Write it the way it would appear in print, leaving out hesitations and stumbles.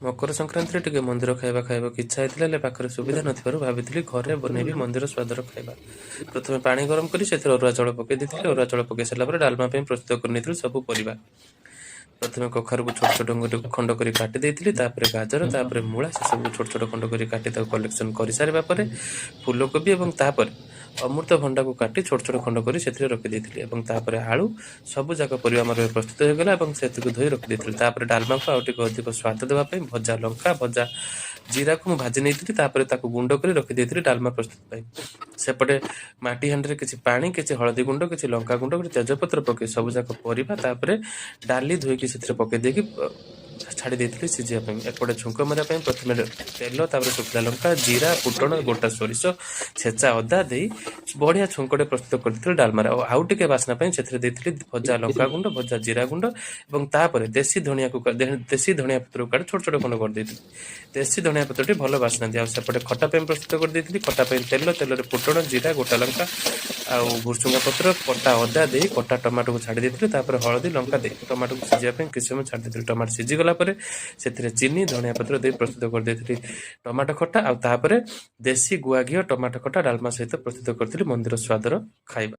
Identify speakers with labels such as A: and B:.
A: ମକର ସଂକ୍ରାନ୍ତିରେ ଟିକେ ମନ୍ଦିର ଖାଇବା ଖାଇବାକୁ ଇଚ୍ଛା ହେଇଥିଲା। ହେଲେ ପାଖରେ ସୁବିଧା ନଥିବାରୁ ଭାବିଥିଲି ଘରେ ବନେଇବି ମନ୍ଦିର ସ୍ୱାଦର ଖାଇବା। ପ୍ରଥମେ ପାଣି ଗରମ କରି ସେଥିରେ ଅରୁଆ ଚାଉଳ ପକାଇ ଦେଇଥିଲି। ଅରୁଆ ଚାଉଳ ପକାଇ ସାରିଲା ପରେ ଡାଲମା ପାଇଁ ପ୍ରସ୍ତୁତ କରିନେଇଥିଲି ସବୁ ପରିବା। ପ୍ରଥମେ କଖାରୁକୁ ଛୋଟ ଛୋଟ ଖଣ୍ଡ କରି କାଟି ଦେଇଥିଲି। ତାପରେ ଗାଜର, ତାପରେ ମୂଳା, ସେସବୁକୁ ଛୋଟ ଛୋଟ ଖଣ୍ଡ କରି କାଟି ତାକୁ କଲେକ୍ସନ କରିସାରିବା ପରେ ଫୁଲକୋବି ଏବଂ ତାପରେ ଅମୃତଭଣ୍ଡାକୁ କାଟି ଛୋଟ ଛୋଟ ଖଣ୍ଡ କରି ସେଥିରେ ରଖିଦେଇଥିଲି ଏବଂ ତାପରେ ଆଳୁ, ସବୁ ଯାକ ପରିବା ଆମର ପ୍ରସ୍ତୁତ ହୋଇଗଲା ଏବଂ ସେଥିକୁ ଧୋଇ ରଖିଦେଇଥିଲି। ତାପରେ ଡାଲମାକୁ ଆଉ ଟିକେ ଅଧିକ ସ୍ୱାଦ ଦେବା ପାଇଁ ଭଜା ଲଙ୍କା, ଭଜା ଜିରାକୁ ମୁଁ ଭାଜି ନେଇଥିଲି। ତାପରେ ତାକୁ ଗୁଣ୍ଡ କରି ରଖିଦେଇଥିଲି ଡାଲମା ପ୍ରସ୍ତୁତ ପାଇଁ। ସେପଟେ ମାଟି ହାଣ୍ଡିରେ କିଛି ପାଣି, କିଛି ହଳଦୀ ଗୁଣ୍ଡ, କିଛି ଲଙ୍କା ଗୁଣ୍ଡ, କିଛି ତେଜପତ୍ର ପକେଇ ସବୁ ଯାକ ପରିବା, ତାପରେ ଡାଲି ଧୋଇକି ସେଥିରେ ପକେଇ ଦେଇକି ଛାଡ଼ି ଦେଇଥିଲି ସିଝିବା ପାଇଁ। ଏପଟେ ଛୁଙ୍କ ମାରିବା ପାଇଁ ପ୍ରଥମେ ତେଲ, ତାପରେ ଶୁଖିଲା ଲଙ୍କା, ଜିରା, ଫୁଟଣ, ଗୋଟା ସୋରିଷ, ଛେଚା ଅଦା ଦେଇ ବଢ଼ିଆ ଛୁଙ୍କଟେ ପ୍ରସ୍ତୁତ କରିଥିଲି ଡାଲମାରେ। ଆଉ ଆଉ ଟିକେ ବାସ୍ନା ପାଇଁ ସେଥିରେ ଦେଇଥିଲି ଭଜା ଲଙ୍କା ଗୁଣ୍ଡ, ଭଜା ଜିରା ଗୁଣ୍ଡ ଏବଂ ତାପରେ ଦେଶୀ ଧଣିଆ ପତ୍ରକୁ କାଟି ଛୋଟ ଛୋଟ ଖଣ୍ଡ କରିଦେଇଥିଲି। ଦେଶୀ ଧଣିଆ ପତ୍ରଟି ଭଲ ବାସ୍ନା ଦିଏ। ଆଉ ସେପଟେ ଖଟା ପାଇଁ ପ୍ରସ୍ତୁତ କରିଦେଇଥିଲି। ଖଟା ପାଇଁ ତେଲ, ତେଲରେ ଫୁଟଣ, ଜିରା, ଗୋଟା ଲଙ୍କା ଆଉ ଭୃସୁଙ୍ଗା ପତ୍ର, କଟା ଅଦା ଦେଇ କଟା ଟମାଟୋକୁ ଛାଡ଼ି ଦେଇଥିଲି। ତାପରେ ହଳଦୀ, ଲଙ୍କା ଦେଇ ଟମାଟୋକୁ ସିଝିବା ପାଇଁ କିଛି ସମୟ ଛାଡ଼ି ଦେଇଥିଲି। ଟମାଟୋ ସିଝିଗଲା ପରେ ସେଥିରେ ଚିନି, ଧଣିଆ ପତ୍ର ଦେଇ ପ୍ରସ୍ତୁତ କରିଦେଇଥିଲି ଟମାଟୋ ଖଟା। ଆଉ ତାପରେ ଦେଶୀ ଗୁଆ ଘିଅ, ଟମାଟୋ ଖଟା, ଡାଲମା ସହିତ ପ୍ରସ୍ତୁତ କରିଥିଲି ମନ୍ଦିର ସ୍ୱାଦର ଖାଇବା।